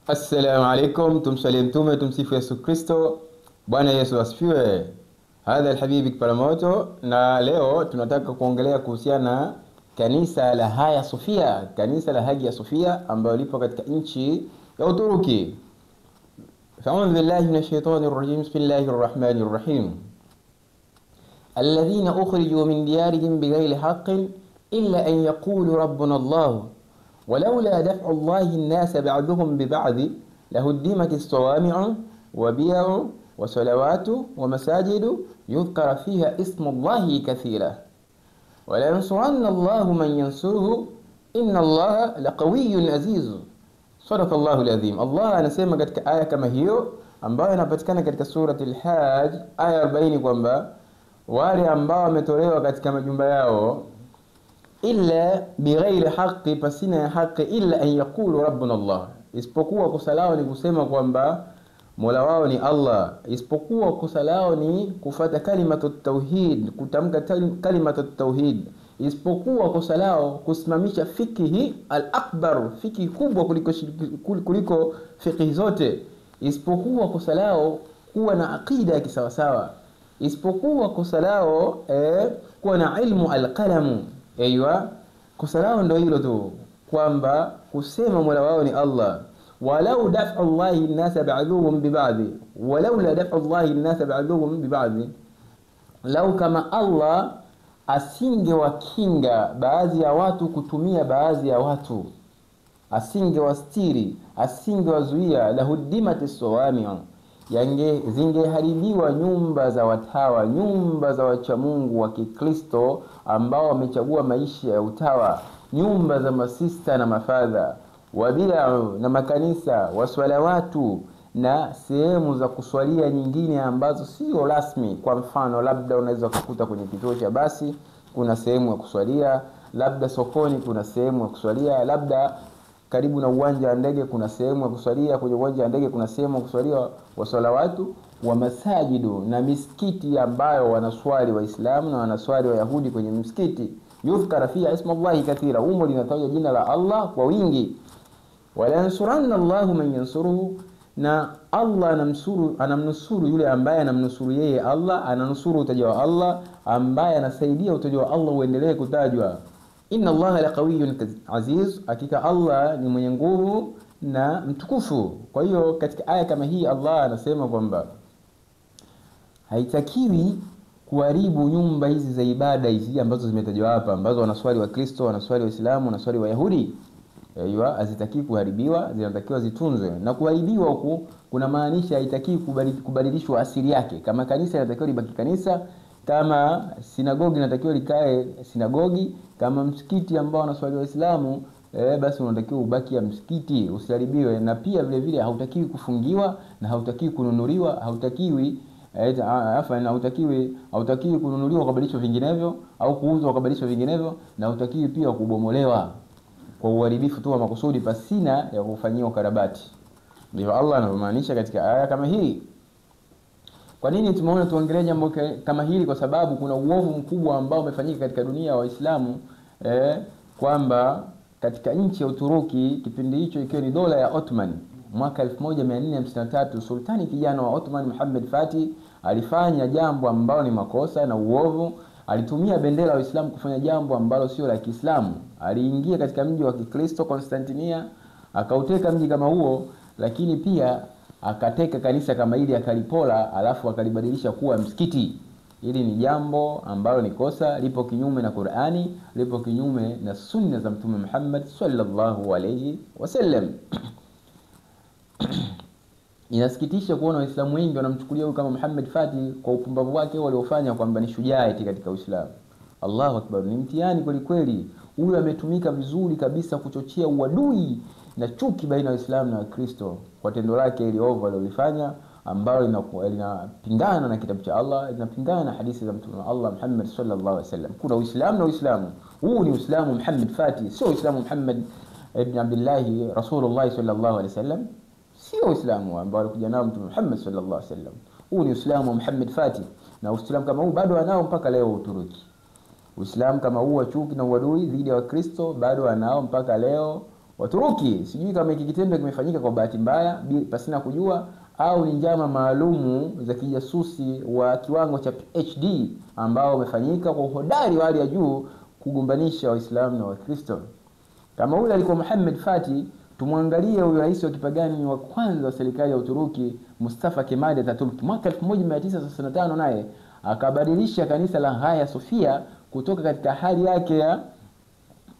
Assalamu alaikum, tumsalie Mtume, tumsifu Yesu Kristo. Bwana Yesu asifiwe. Hadha alhabibi Kiparamoto, na leo tunataka kuongelea kuhusiana na kanisa la Hagia Sophia, kanisa la Hagia Sophia ambayo lipo katika nchi ya Uturuki. Fa'udhu billahi minash shaitani rrajim. Bismillahir rahmanir rahim. Alladhina ukhriju min diyarihim bighayri haqqin illa an yaqulu rabbuna Allah ولولا دفع الله الناس بعضهم ببعض لهدمت الصوامع وبيع وصلوات ومساجد يذكر فيها اسم الله كثيرا ولينصرن الله من ينصره إن الله لقوي عزيز. صدق الله العظيم. Allah anasema katika aya kama hiyo ambayo inapatikana katika surati Al-Hajj aya 40 kwamba wale ambao wametolewa katika majumba yao illa bighairi haqqi, pasina ya haki, illa an yaqulu rabbuna Allah, isipokuwa kosa lao ni kusema kwamba Mola wao ni Allah, isipokuwa kosa lao ni kufata kalimatu tauhid, kutamka kalimatu tauhid, isipokuwa kosa lao kusimamisha fikihi al-akbar, fikihi kubwa kuliko fikihi zote, isipokuwa kosa lao kuwa na aqida ya kisawasawa, isipokuwa kosa lao kuwa na ilmu al-qalamu. Eywa, kosa lao ndio hilo tu, kwamba kusema Mola wao ni Allah. Walau daf'u Allahi an-nasa ba'dhuhum biba'dhi, walaula daf'u Allahi an-nasa ba'dhuhum biba'dhi, lau kama Allah asingewakinga baadhi ya watu kutumia baadhi ya watu, asingewastiri, asingewazuia, lahudimati sawami'u, zingeharibiwa nyumba za watawa, nyumba za wachamungu wa Kikristo ambao wamechagua maisha ya utawa, nyumba za masista na mafadha, wabiau na makanisa, waswalawatu na sehemu za kuswalia nyingine ambazo sio rasmi. Kwa mfano, labda unaweza kukuta kwenye kituo cha basi kuna sehemu ya kuswalia, labda sokoni kuna sehemu ya kuswalia, labda karibu na uwanja wa ndege kuna sehemu ya kuswalia, kwenye uwanja wa ndege kuna sehemu ya kuswalia wasalawatu wa masajidu na misikiti ambayo wanaswali Waislamu na wanaswali Wayahudi kwenye msikiti. Yudhkara fiha ismullahi kathira, humo linatajwa jina la Allah kwa wingi. Wala yansuranna Allahu man yansuruhu, na Allah anamnusuru yule ambaye anamnusuru yeye. Allah ananusuru utajo wa Allah, ambaye anasaidia utajo wa Allah uendelee kutajwa. Inna Allaha laqawiyyun aziz, hakika Allah ni mwenye nguvu na mtukufu. Kwa hiyo katika aya kama hii Allah anasema kwamba haitakiwi kuharibu nyumba hizi za ibada hizi ambazo zimetajwa hapa, ambazo wanaswali wa Kristo, wanaswali Waislamu, wanaswali Wayahudi. Aiwa, hazitakiwi kuharibiwa, zinatakiwa zitunzwe. Na kuharibiwa huku kuna maanisha haitakiwi kubadilishwa asili yake. Kama kanisa inatakiwa libaki kanisa, kama sinagogi inatakiwa likae sinagogi, kama msikiti ambao wanaswali Waislamu basi unatakiwa ubaki ya msikiti usiharibiwe. Na pia vile vile hautakiwi kufungiwa na hautakiwi kununuliwa, hautakiwi hautakiwi kununuliwa kubadilishwa vinginevyo au kuuzwa kubadilishwa vinginevyo, na hautakiwi pia kubomolewa kwa uharibifu tu wa makusudi pasina ya kufanyiwa ukarabati. Ndivyo Allah anamaanisha katika aya kama hii. Kwa nini tumeona tuongelee jambo kama hili? Kwa sababu kuna uovu mkubwa ambao umefanyika katika dunia ya Waislamu, kwamba katika nchi ya Uturuki kipindi hicho ikiwa ni dola ya Ottoman, mwaka 1453 sultani kijana wa Ottoman Muhammad Fatih alifanya jambo ambalo ni makosa na uovu. Alitumia bendera ya Uislamu kufanya jambo ambalo sio la Kiislamu. Aliingia katika mji wa Kikristo Konstantinia, akauteka mji kama huo, lakini pia akateka kanisa kama hili akalipola, alafu akalibadilisha kuwa msikiti. Hili ni jambo ambalo ni kosa, lipo kinyume na Qur'ani, lipo kinyume na sunna za Mtume Muhammad sallallahu alayhi wasallam. Inasikitisha kuona Waislamu wengi wanamchukulia huyu kama Muhammad Fatih kwa upumbavu wake waliofanya kwamba ni shujaa eti katika Uislamu. Allahu Akbar, ni mtihani kweli kweli. Huyu ametumika vizuri kabisa kuchochea uadui na chuki baina ya Waislamu na Wakristo kwa tendo lake ili ovu alilofanya, ambalo linapingana na kitabu cha Allah, linapingana na hadithi za Mtume wa Allah Muhammad sallallahu alaihi wasallam. Kuna Uislamu na Uislamu. Huu ni Uislamu Muhammad Fatih, sio Uislamu Muhammad ibn Abdullah Rasulullah sallallahu alaihi wasallam. Sio Uislamu ambao alikuja nao Mtume Muhammad sallallahu alaihi wasallam. Huu ni Uislamu wa Muhammad Fatih, na Uislamu kama huu bado anao mpaka leo Uturuki. Uislamu kama huu wa chuki na uadui dhidi ya Wakristo bado anao mpaka leo Waturuki, sijui kama hiki kitendo kimefanyika kwa bahati mbaya pasina kujua au ni njama maalumu za kijasusi wa kiwango cha PhD ambao umefanyika kwa uhodari wa hali ya juu kugombanisha Waislamu na Wakristo. Kama ule alikuwa Muhammad Fatih, tumwangalie huyo rais wa kipagani wa kwanza wa serikali ya Uturuki, Mustafa Kemal Atatürk, mwaka 1995 naye akabadilisha kanisa la Hagia Sophia kutoka katika hali yake ya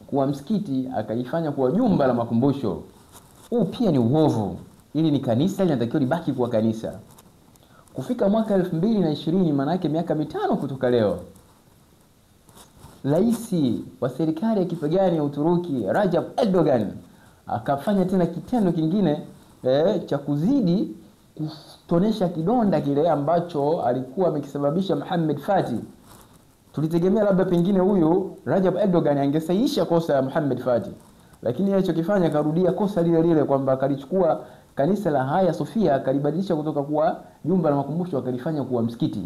kuwa msikiti akaifanya kuwa jumba la makumbusho. Huu pia ni uovu. Ili ni kanisa linatakiwa libaki kuwa kanisa. Kufika mwaka 2020, maana yake miaka 5 kutoka leo, rais wa serikali ya kipagani ya Uturuki Rajab Erdogan akafanya tena kitendo kingine cha kuzidi kutonesha kidonda kile ambacho alikuwa amekisababisha Muhammad Fatih. Tulitegemea labda pengine huyu Rajab Erdogan angesahihisha kosa ya Muhammad Fatih, lakini alichokifanya karudia kosa lile lile, kwamba akalichukua kanisa la Hagia Sophia akalibadilisha kutoka kuwa jumba la makumbusho akalifanya kuwa msikiti.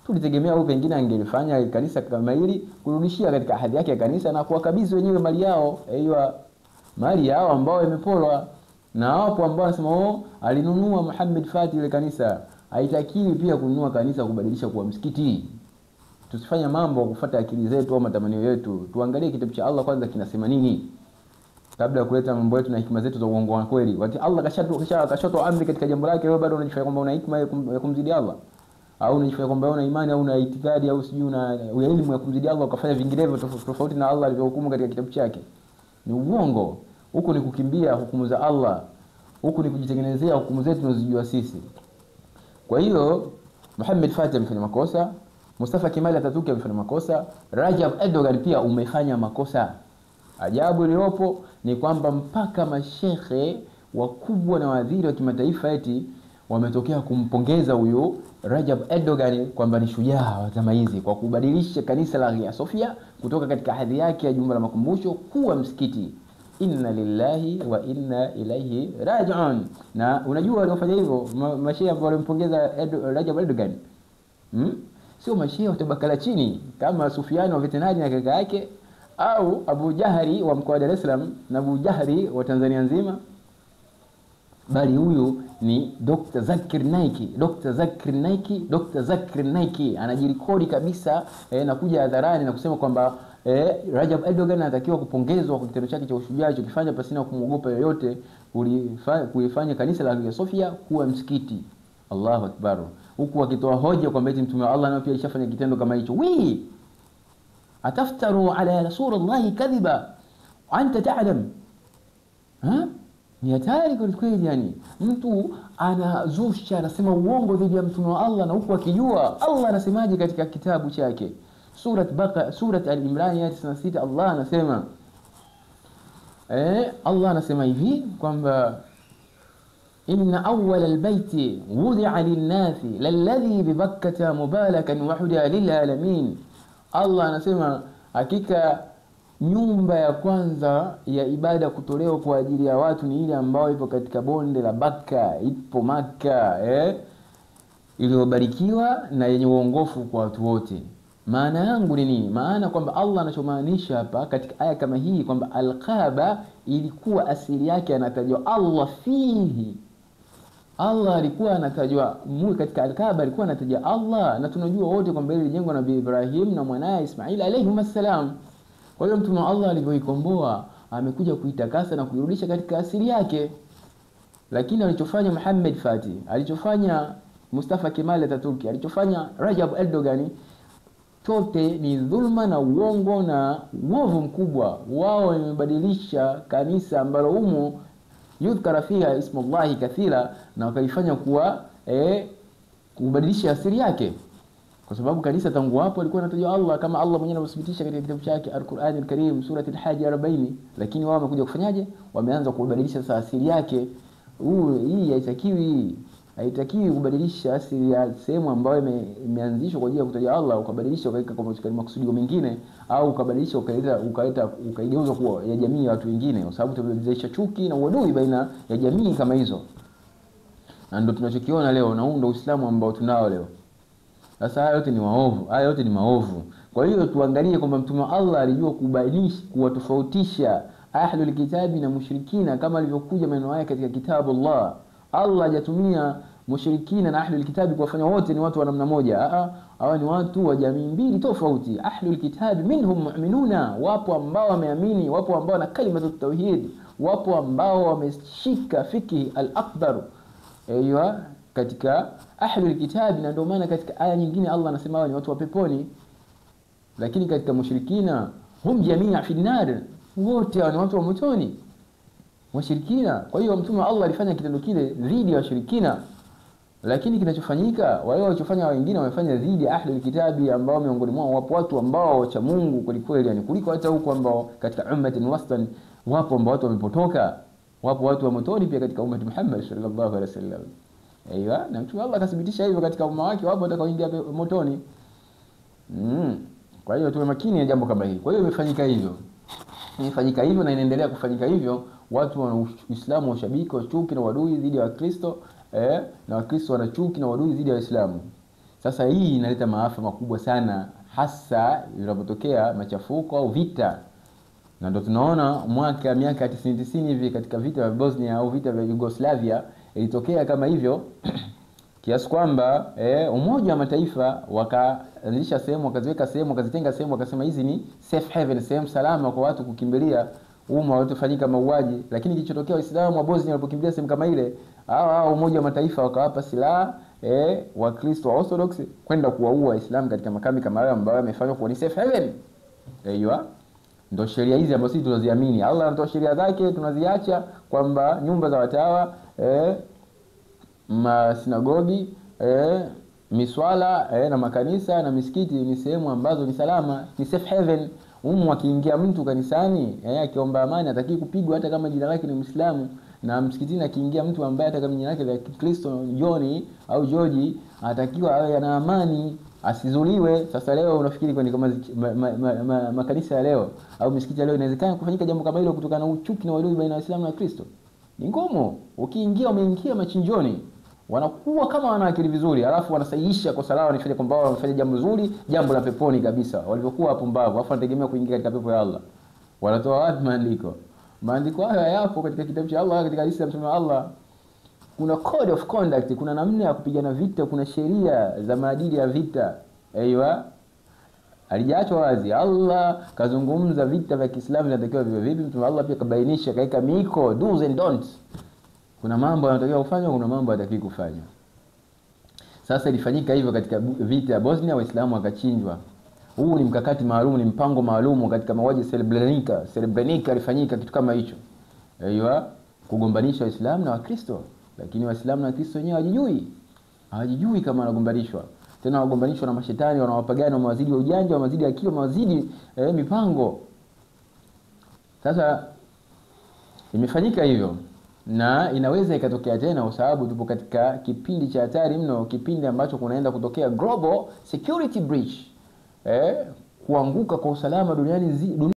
Tulitegemea huyu pengine angelifanya kanisa kama hili kurudishia katika hadhi yake ya kanisa na kuwakabidhi wenyewe mali yao, hiyo mali yao ambao imeporwa. Na wapo ambao wanasema oh, alinunua Muhammad Fatih ile kanisa. Haitakiwi pia kununua kanisa kubadilisha kuwa msikiti. Tusifanye mambo kufuata akili zetu au matamanio yetu. Tuangalie kitabu cha Allah kwanza kinasema nini kabla ya kuleta mambo yetu na hikma zetu za uongo wa kweli. Wakati Allah kashatoa amri katika jambo lake, wewe bado unajifanya kwamba una hikma ya kumzidi Allah, au unajifanya kwamba una imani au una itikadi au sijui una elimu ya kumzidi Allah, ukafanya vinginevyo tofauti na Allah alivyohukumu katika kitabu chake. Ni uongo. Huku ni kukimbia hukumu za Allah, huku ni kujitengenezea hukumu zetu tunazojua sisi. Kwa hiyo Muhammad Fatih amefanya makosa, Mustafa Kemal Atatürk amefanya makosa, Rajab Erdogan pia umefanya makosa. Ajabu iliyopo ni kwamba mpaka mashehe wakubwa na waadhiri wa kimataifa eti wametokea kumpongeza huyu Rajab Erdogan kwamba ni shujaa wa zama hizi kwa kubadilisha kanisa la Hagia Sophia kutoka katika hadhi yake ya jumba la makumbusho kuwa msikiti. Inna lillahi wa inna ilaihi raji'un. Na unajua waliofanya hivyo mashehe ambao walimpongeza Rajab Erdogan, sio mashehe wa tabaka la chini kama Sufiani wa Vetenari na kaka yake, au Abu Jahari wa mkoa wa Dar es Salaam na Abu Jahari wa Tanzania nzima, bali huyu ni Dr. Zakir Naiki, Dr. Zakir Naiki, Dr. Zakir Naiki anajirekodi kabisa na kuja hadharani na kusema kwamba Rajab Erdogan anatakiwa kupongezwa kwa kitendo chake cha ushujaa alichokifanya pasina kumwogopa yoyote, kulifanya kanisa la Hagia Sophia kuwa msikiti. Allahu Akbar. Huku wakitoa hoja kwamba eti mtume wa Allah naye pia alishafanya kitendo kama hicho. Wi ataftaru ala rasulillahi kadhiba anta ta'lam. Ha? Ni hatari kweli kweli, yani mtu anazusha anasema uongo dhidi ya mtume wa Allah na huku akijua Allah anasemaje katika kitabu chake. Surat Baqa, Surat Al-Imran ya 96, Allah anasema Allah anasema hivi kwamba inna awwal albayti wudi'a lin-nasi lalladhi bi Bakkata mubarakan wa huda lil-alamin. Allah anasema hakika nyumba ya kwanza ya ibada kutolewa kwa ajili ya watu ni ile ambayo ipo katika bonde la Bakka, ipo Makka, iliyobarikiwa na yenye uongofu kwa watu wote. Maana yangu ni nini? Maana kwamba Allah anachomaanisha hapa katika aya kama hii kwamba Al-Kaaba ilikuwa asili yake anatajwa Allah fihi. Allah alikuwa anatajwa katika Al-Kaaba, alikuwa anatajwa Allah, na tunajua wote kwamba ile ilijengwa na Nabii Ibrahim na mwanae Ismail alayhi salam. Kwa hiyo mtume wa Allah alivyoikomboa amekuja kuitakasa na kuirudisha katika asili yake. Lakini alichofanya Muhammad Fatih, alichofanya Mustafa Kemal Atatürk, alichofanya Rajab Erdogan, chote ni dhulma na uongo na uovu mkubwa. Wao wamebadilisha kanisa ambalo humo yudhkara fiha ismullahi kathira na wakaifanya kuwa kubadilisha asili yake. Kwa sababu kanisa tangu hapo alikuwa anatajwa Allah kama Allah mwenyewe anavyothibitisha katika kitabu chake Al-Qur'an Al-Karim Surat Al-Hajj 40. Lakini wao wamekuja kufanyaje? Wameanza kubadilisha sasa asili yake. Hii haitakiwi. Haitakiwi kubadilisha asili ya sehemu ambayo imeanzishwa kwa ajili ya kutaja Allah, ukabadilisha ukaweka kwa makusudio mengine, au ukabadilisha ukaleta ukaigeuza kuwa ya jamii ya watu wengine, kwa sababu tumezalisha chuki na uadui baina ya jamii kama hizo. Na ndio tunachokiona leo, na huu ndio Uislamu ambao tunao leo. Sasa haya yote ni waovu, haya yote ni maovu. Kwa hiyo tuangalie kwamba mtume wa Allah alijua kubainisha, kuwatofautisha ahlul kitabi na mushrikina, kama alivyokuja maneno haya katika kitabu Allah. Allah hajatumia mushrikina na ahlul kitabi kuwafanya wote ni watu wa namna moja. Hawa ni watu wa jamii mbili tofauti. Ahlul kitabi minhum mu'minuna, wapo ambao wameamini, wapo ambao na kalimatu tauhid, wapo ambao wameshika fikihi al-akbar, aiywa, katika ahlul kitabi. Na ndio maana katika aya nyingine Allah anasema hawa ni watu wa peponi. Lakini katika mushrikina hum jamia fi nar, wote ni watu wa motoni, washirikina. Kwa hiyo Mtume Allah alifanya kitendo kile dhidi ya washirikina, lakini kinachofanyika wale walichofanya wengine wamefanya dhidi ya ahlul kitabi, ambao miongoni mwao wapo watu ambao wacha Mungu kweli kweli, yani kuliko hata huko ambao katika ummatin wastan wapo ambao watu wamepotoka, wapo watu wa motoni pia katika ummati Muhammad sallallahu alaihi wasallam. Aiwa, na Mtume Allah akathibitisha hivyo katika umma wake wapo watakaoingia motoni. Kwa hiyo tuwe makini na jambo kama hili. Kwa hiyo imefanyika hivyo. Imefanyika hivyo na inaendelea kufanyika hivyo. Watu wa Uislamu washabiki wa chuki na wadui dhidi ya Wakristo, na Wakristo wana chuki na wadui dhidi ya Waislamu. Sasa hii inaleta maafa makubwa sana, hasa inapotokea machafuko au vita. Na ndio tunaona miaka 90 hivi katika vita vya Bosnia au vita vya Yugoslavia ilitokea kama hivyo kiasi kwamba Umoja wa Mataifa wakaanzisha sehemu, wakaziweka sehemu, wakazitenga sehemu, wakasema hizi ni safe haven, sehemu salama kwa watu kukimbilia umma watofanyika mauaji. Lakini kilichotokea, Waislamu wa Bosnia walipokimbilia sehemu kama ile, hao Umoja wa Mataifa wakawapa silaha Wakristo wa Orthodox kwenda kuwaua Waislamu katika makambi kama hayo ambayo yamefanywa kuwa ni safe haven. Aiyo, ndio sheria hizi ambazo sisi tunaziamini. Allah anatoa sheria zake tunaziacha, kwamba nyumba za watawa, masinagogi, miswala, na makanisa na misikiti ni sehemu ambazo ni salama, ni safe haven. Akiingia mtu kanisani akiomba amani hataki kupigwa hata kama jina lake ni Muislamu, na msikitini akiingia mtu ambaye hata kama jina lake la Kristo John au George atakiwa awe na amani, asizuliwe. Sasa leo unafikiri kwani kama makanisa ya leo au misikiti ya leo inawezekana kufanyika jambo kama hilo kutokana na uchuki na uadui baina ya Waislamu na Kristo? Ni ngumu. Ukiingia umeingia machinjoni. Wanakuwa kama wana akili vizuri, alafu wanasahihisha kosa lao, wanafanya kwamba wao wamefanya jambo zuri, jambo la peponi kabisa. Walivyokuwa wapumbavu, alafu wanategemea kuingia katika pepo ya Allah. Wanatoa wapi maandiko? Maandiko hayo hayapo katika kitabu cha Allah, katika hadithi ya Mtume wa Allah. Kuna code of conduct, kuna namna ya kupigana vita, kuna sheria za maadili ya vita. Aiwa, alijaachwa wazi. Allah kazungumza vita vya Kiislamu vinatakiwa viwe vipi, Mtume Allah pia kabainisha, kaeka miko, do's and don'ts. Kuna mambo yanatakiwa kufanywa, kuna mambo hayatakiwi kufanywa. Sasa ilifanyika hivyo katika vita ya Bosnia, Waislamu wakachinjwa. Huu ni mkakati maalum, ni mpango maalum katika mauaji Srebrenica. Srebrenica ilifanyika kitu kama hicho. Aiwa, kugombanisha Waislamu na Wakristo. Lakini Waislamu na Wakristo wenyewe hawajijui. Hawajijui kama wanagombanishwa. Tena wagombanishwa na mashetani, wanawapagani, wamewazidi ujanja, wamewazidi akili, wamewazidi mipango. Sasa imefanyika hivyo na inaweza ikatokea tena, kwa sababu tupo katika kipindi cha hatari mno, kipindi ambacho kunaenda kutokea global security breach, kuanguka kwa usalama duniani.